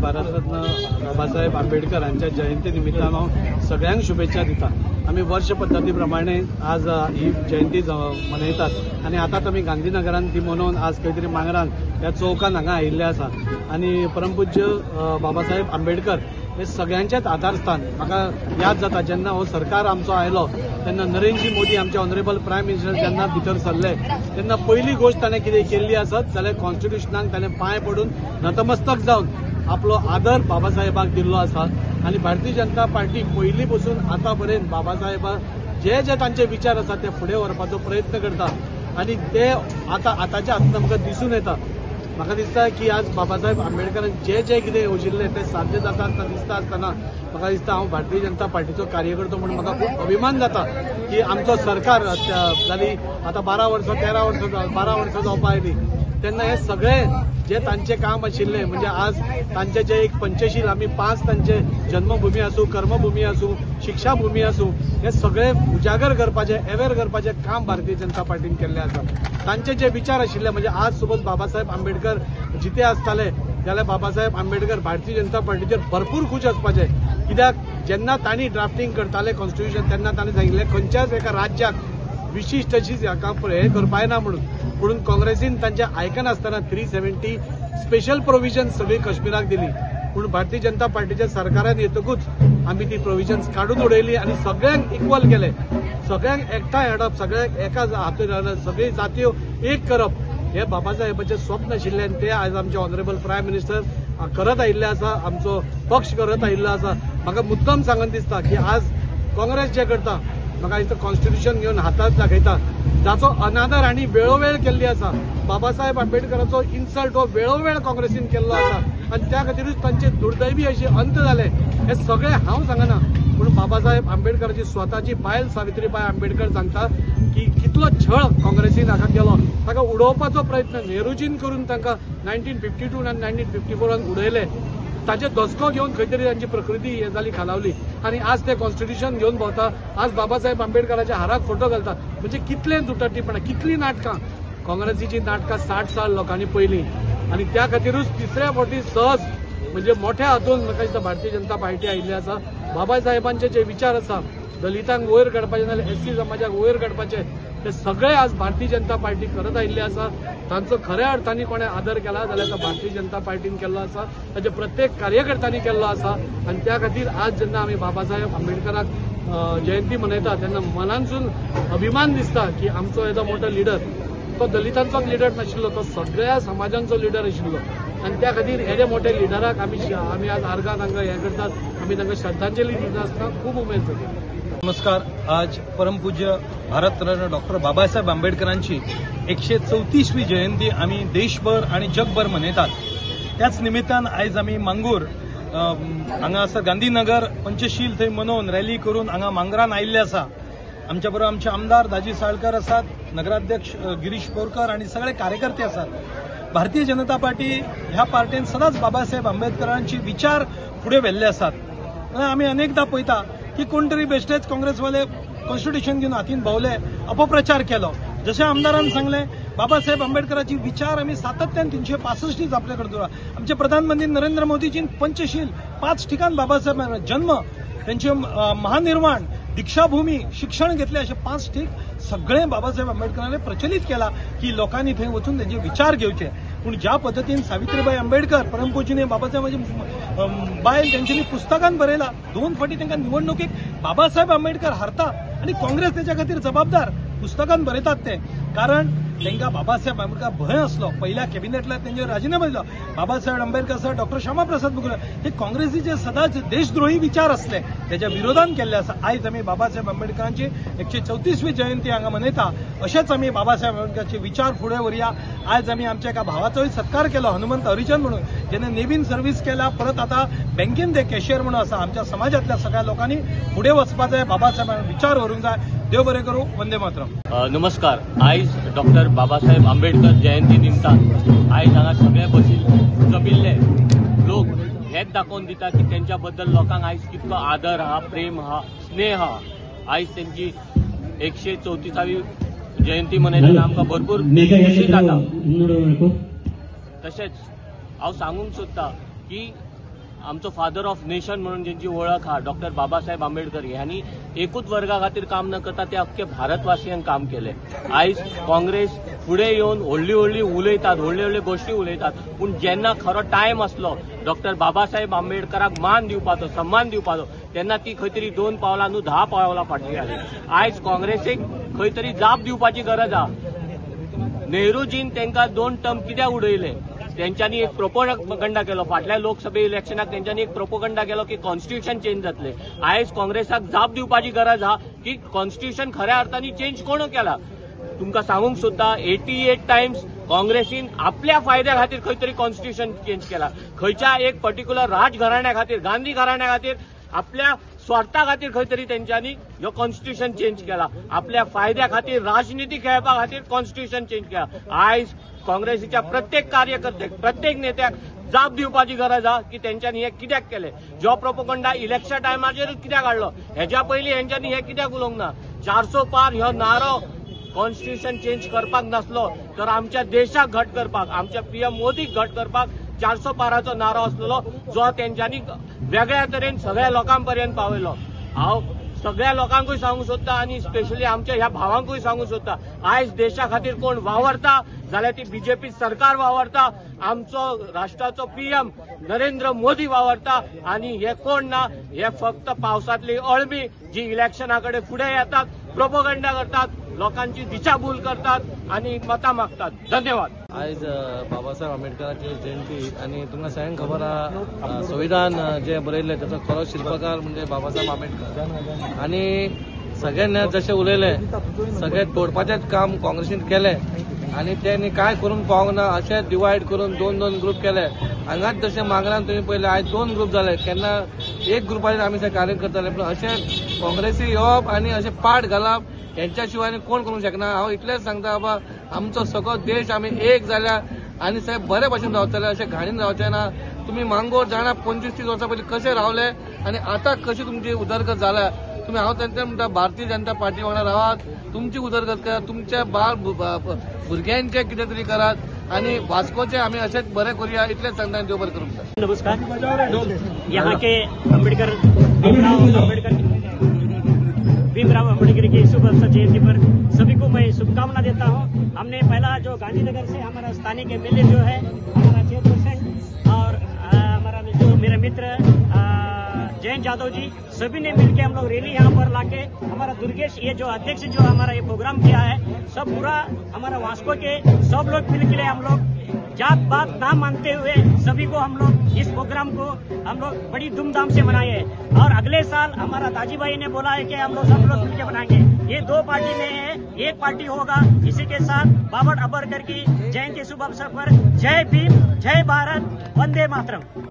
भारतरत्न बाबासाहेब आंबेडकर हांच्या जयंती निमित्तान हांव सगळ्यांक शुभेच्छा दिता. आमी वर्ष पद्दती प्रमाणे आज ही जयंती मनयतात आनी आतां आमी गांधीनगरान ती मनोवन आज खंय तरी मांगरान ह्या चौकान हांगा आयिल्ले आसा. आनी परमपूज्य बाबासाहेब आंबेडकर हे सगळ्यांचेच आधारस्थान. म्हाका याद जाता जेन्ना हो सरकार आमचो आयलो तेन्ना नरेंद्र मोदी आमचे ऑनरेबल प्रायम मिनिस्टर जेन्ना भितर सरले तेन्ना पयली गोश्ट ताणें कितें केल्ली आसत जाल्यार कॉन्स्टिट्युशनाक ताणें पांय पडून नतमस्तक जावन आपलो आदर बाबासाहेबाक दिल्लो आसा. आनी भारतीय जनता पार्टी पयलीं पसून आतां पर्यंत बाबासाहेबा जे जे तांचे विचार आसा ते फुडें व्हरपाचो प्रयत्न करता आनी ते आतां आतांच्या हातूंत आमकां दिसून येता. म्हाका दिसता की आज बाबासाहेब आंबेडकरान जे जे कितें येवजिल्लें तें साध्य जाता आसतना दिसता आसतना म्हाका दिसता हांव भारतीय जनता पार्टीचो कार्यकर्तो म्हणून म्हाका खूब अभिमान जाता की आमचो सरकार जाली आतां 12 वर्सां 13 वर्सां 12 वर्सां जावपा आयली तेन्ना हे सगळे जे तांचें काम आशिल्लें म्हणजे आज तांचे जे एक पंचशील आमी 5 तांचे जन्मभूमी आसूं, कर्मभूमी आसूं, शिक्षाभूमी आसूं, हे सगळे उजागर करपाचें, अवेर करपाचें काम भारतीय जनता पार्टीन केल्लें आसा. तांचे जे विचार आशिल्ले म्हणजे आज सपोज बाबासाहेब आंबेडकर जिते आसताले जाल्यार बाबासाहेब आंबेडकर भारतीय जनता पार्टीचेर भरपूर खूश आसपाचे. कित्याक जेन्ना तांणी ड्राफ्टिंग करताले कॉन्स्टिट्युशन तेन्ना तांणी सांगिल्लें खंयच्याच एका राज्याक विशिश्ट अशीच हाका हें करपाय ना म्हणून. पूण काँग्रेसीन तांचे आयकनासतना 370 स्पेशल प्रोविजन सगळी काश्मीराक दिली. पूण भारतीय जनता पार्टीच्या सरकारान येतकूच आमी ती प्रोविजन्स काडून उडयली आनी सगळ्यांक इक्वल केले, सगळ्यांक एकठांय हाडप, सगळ्यांक एका हातून हाडप, सगळी जात्यो एक करप हे बाबासाहेबाचें स्वप्न आशिल्लें आनी ते आज आमचे ऑनरेबल प्रायम मिनिस्टर करत आयिल्ले आसा, आमचो पक्ष करत आयिल्लो आसा. म्हाका मुद्दम सांगन दिसता की आज काँग्रेस जे करता म्हाका दिसता कॉन्स्टिट्युशन घेवन हातात दाखयता जाचो अनादर आनी वेळोवेळ केल्ली आसा. बाबासाहेब आंबेडकराचो इन्सल्ट हो वेळोवेळ काँग्रेसीन केल्लो आसा आनी त्या खातीरूच तांचे दुर्दैवी अशे अंत जाले. हे सगळे हांव सांगना पूण बाबासाहेब आंबेडकराची स्वताची बायल सावित्रीबाई आंबेडकर सांगता की कितलो छळ काँग्रेसीन हाका केलो, ताका उडोवपाचो प्रयत्न नेहरूजीन करून तांकां 1952 आनी 1954 उडयले. ताचे धसको घेवन खंय तरी तांची प्रकृती हे जाली, खालावली आनी आज ते कॉन्स्टिट्युशन घेवन भोंवता. आज बाबासाहेब आंबेडकराच्या हाराक फोटो घालता. म्हणजे कितलें दुटटीपणां, कितलीं नाटकां काँग्रेसीची नाटकां 60 साल लोकांनी पयलीं आनी त्या खातीरूच तिसऱ्या फावटी सहज म्हणजे मोठ्या हातून म्हाका दिसता भारतीय जनता पार्टी आयिल्ली आसा. बाबासाहेबांचे जे विचार आसा दलितांक वयर काडपाचे नाल्यार एससी समाजाक वयर काडपाचे ते सगळे आज भारतीय जनता पार्टी करत आयिल्ले आसा. तांचो खऱ्या अर्थान कोणें आदर केला जाल्यार तो भारतीय जनता पार्टीन केल्लो आसा, ताचे प्रत्येक कार्यकर्त्यांनी केल्लो आसा. आनी त्या खातीर आज जेन्ना आमी बाबासाहेब आंबेडकराक जयंती मनयता तेन्ना मनानसून अभिमान दिसता की आमचो येदो मोठो लिडर तो दलितांचोच लिडर नाशिल्लो, तो सगळ्या समाजांचो लिडर आशिल्लो. आनी त्या खातीर येदे मोठे लिडराक आमी आज आर्गां तांकां हें करतात, आमी तांकां श्रद्धांजली दिता आसतना खूब उमेद जाता. नमस्कार. आज परमपूज्य भारतरत्न डॉक्टर बाबासाहेब आंबेडकरांची 134वी जयंती आमी देशभर आणि जगभर मनयतात. त्याच निमित्तान आयज आमी मांगूर हांगा आसा गांधीनगर पंचशील थंय मनोवन रॅली करून हांगा मांगरान आयिल्ले आसा. आमच्या बरोबर आमचे आमदार दाजी साळकर आसात, नगराध्यक्ष गिरीश बोरकर आणि सगळे कार्यकर्ते आसात. भारतीय जनता पार्टी ह्या पार्टीन सदांच बाबासाहेब आंबेडकरांची विचार फुडें व्हेल्ले आसात. आमी अनेकदा पळयता की कोण तरी बेश्टेच काँग्रेसवाले कॉन्स्टिट्युशन घेवन हातीन भोवले, अपप्रचार केलो. जशें आमदारान सांगलें बाबासाहेब आंबेडकराची विचार आमी सातत्यान 365 आपले कडेन दवरा. आमचे प्रधानमंत्री नरेंद्र मोदीजीन पंचशील 5 ठिकाण बाबासाहेब जन्म, त्यांचे महानिर्वाण, दीक्षाभूमी, शिक्षण घेतले अशे 5 ठीक सगळे बाबासाहेब आंबेडकरांनी प्रचलित केला की लोकांनी थंय वचून त्यांचे विचार घेवचे. पूण ज्या पद्दतीन सावित्रीबाई आंबेडकर परमपूजनीय बाबासाहेबांची बायल तेंच्यांनी पुस्तकान बरयला, 2 फावटी तांकां निवडणुकीक बाबासाहेब आंबेडकर हारता आनी काँग्रेस तेच्या खातीर जबाबदार पुस्तकान बरयतात ते, कारण तांकां बाबासाहेब आंबेडकर भंय आसलो. पहिल्या कॅबिनेटला तेंचेर राजिनामो दिलो. बाबासाहेब आंबेडकर सर डॉक्टर श्यामाप्रसाद मुखर्जी हे काँग्रेसीचे सदांच देशद्रोही विचार आसले तेच्या विरोधान केल्ले आसा. आयज आमी बाबासाहेब आंबेडकरांची 134वी जयंती हांगा मनयता. अशेंच आमी बाबासाहेब आंबेडकरांचे विचार फुडें व्हरया. आयज आमी आमच्या एका भावाचोय सत्कार केलो, हनुमंत हरिजन म्हणून, जेणे नेव्हीन सर्वीस केला, परत आतां बँकेन ते कॅशियर म्हणून आसा. आमच्या समाजांतल्या सगळ्या लोकांनी फुडें वचपा जाय, बाबासाहेबांचे विचार व्हरूंक जाय. देव बरें करूं. वंदे मातरम. नमस्कार. आयज डॉक्टर बाबासाहेब आंबेडकर जयंती निमतान आयज हांगा सगळे बशील जमिल्ले लोक हेच दाखोवन दिता की तेंच्या बद्दल लोकांक आयज कितलो आदर आहा, प्रेम आहा, स्नेह आहा. आयज तेंची 134वी जयंती मनयतना आमकां भरपूर खुशी जाता. तशेंच हांव सांगूंक सोदता की आमचो फादर ऑफ नेशन म्हणून जेंची वळख आहा डॉक्टर बाबासाहेब आंबेडकर ह्यांनी एकूच वर्गा खातीर काम न करता ते अख्खे भारतवासियांक काम केले. आयज काँग्रेस फुडें येवन व्हडली व्हडली उलयतात, व्हडली व्हडली गोश्टी उलयतात, पूण जेन्ना खरो टायम आसलो डॉक्टर बाबासाहेब आंबेडकराक मान दिवपाचो, सन्मान दिवपाचो, तेन्ना ती खंय तरी 2 पावलां न्हू 10 पावलां फाटली आली. आयज काँग्रेसीक खंय तरी जाप दिवपाची गरज आहा. नेहरूजीन तांकां 2 टर्म कित्याक उडयले? तेंच्यांनी एक प्रोपोगंडा केलो फाटल्या लोकसभे इलेक्शनाक, तेंच्यांनी एक प्रोपोगंडा केलो की कॉन्स्टिट्युशन चेंज जातले. आयज काँग्रेसाक जाप दिवपाची गरज आहा की कॉन्स्टिट्युशन खऱ्या अर्थान चेंज कोण केला. तुमकां सांगूंक सोदता 88 टायम्स काँग्रेसीन आपल्या फायद्या खातीर खंय तरी कॉन्स्टिट्युशन चेंज केला. खंयच्या एक पर्टिक्युलर राजघराण्या खातीर, गांधी घराण्या खातीर, आपल्या स्वार्था खातीर खंय तरी तेंच्यांनी ह्यो कॉन्स्टिट्युशन चेंज केला. आपल्या फायद्या खातीर, राजनिती खेळपा खातीर कॉन्स्टिट्युशन चेंज केला. आयज काँग्रेसीच्या प्रत्येक कार्यकर्त्याक, प्रत्येक नेत्याक जाप दिवपाची गरज आहा की तेंच्यांनी हें कित्याक केलें. जो प्रोपोगंडा इलेक्शन टायमाचेरूच कित्याक हाडलो, हेज्या पयलीं हेंच्यांनी हें कित्याक उलोवंक ना. 400 पार ह्यो नारो कॉन्स्टिट्युशन चेंज करपाक नासलो तर आमच्या देशाक घट करपाक, आमच्या पीएम मोदीक घट करपाक 400 पाराचो नारो आसलेलो जो तेंच्यांनी वेगळ्या तरेन सगळ्या लोकां पर्यंत पावयलो. हांव सगळ्या लोकांकूय सांगूंक सोदता आनी स्पेशली आमच्या ह्या भावांकूय सांगूंक सोदता, आयज देशा खातीर कोण वावरता जाल्यार ती बीजेपी सरकार वावरता, आमचो राष्ट्राचो पीएम नरेंद्र मोदी वावरता. आनी हे कोण ना, हे फक्त पावसांतली अळमी जी इलेक्शना कडेन फुडें येतात, प्रोपोगंडा करतात, लोकांची दिशाभूल करतात आनी मतां मागतात. धन्यवाद. आयज बाबासाहेब आंबेडकरांची जयंती आनी तुमकां सगळ्यांक खबर आहा संविधान जे बरयल्लें ताचो खरो शिल्पकार म्हणजे बाबासाहेब आंबेडकर. आनी सगळ्यांनी जशें उलयलें सगळें तोडपाचेंच काम काँग्रेसीन केलें आनी त्यांनी काय करूंक पावंक ना, अशें डिवायड करून 2-2 ग्रुप केले. हांगाच जशें मांगरान तुमी पळयलें आयज 2 ग्रुप जाले, केन्ना एक ग्रुपाचेर आमी सगळें कार्य करताले, पूण अशें काँग्रेसी येवप आनी अशें पाट घालप हेंच्या शिवाय कोण करूंक शकना. हांव इतलेंच सांगता बाबा, आमचो सगळो देश आमी एक जाल्या आनी सगळे बरे भशेन रावतले, अशें घाणीन रावचे ना. तुमी मांगोर जाणा 25-30 वर्सां पयलीं कशें रावले आनी आतां कशी तुमची उदरगत जाल्या. तुमी हांव तांकां म्हणटा भारतीय जनता पार्टी वांगडा रावात, तुमची उदरगत करात, तुमच्या बाळ भुरग्यांचें कितें तरी करात आनी वास्कोचें आमी अशेंच बरें करुया, इतलेंच सांगता आनी देव बरें करूं. नमस्कार. यहाँ के आंबेडकर भीमराव अम्बेडकर की शुभ अवसर जयंती पर सभी को मैं शुभकामना देता हूँ। हमने पहला जो गांधीनगर से हमारा स्थानीय एमएलए जो है हमारा चेयरपर्सन और हमारा जो मेरे मित्र जयंत यादव जी, सभी ने मिलकर हम लोग रैली यहाँ पर लाके हमारा दुर्गेश ये जो अध्यक्ष जो हमारा ये प्रोग्राम किया है, सब पूरा हमारा वास्को के सब लोग मिलकर हम लोग जात बात ना मानते हुए सभी को हम लोग इस प्रोग्राम को हम लोग बड़ी धूमधाम से मनाए हैं। और अगले साल हमारा दाजी भाई ने बोला है कि हम लोग सब लोग मिलकर मनाएंगे। ये 2 पार्टी में है, एक पार्टी होगा। इसी के साथ बाबा अम्बेडकर की जयंती शुभ अवसर पर जय भीम, जय भारत, वंदे मातरम।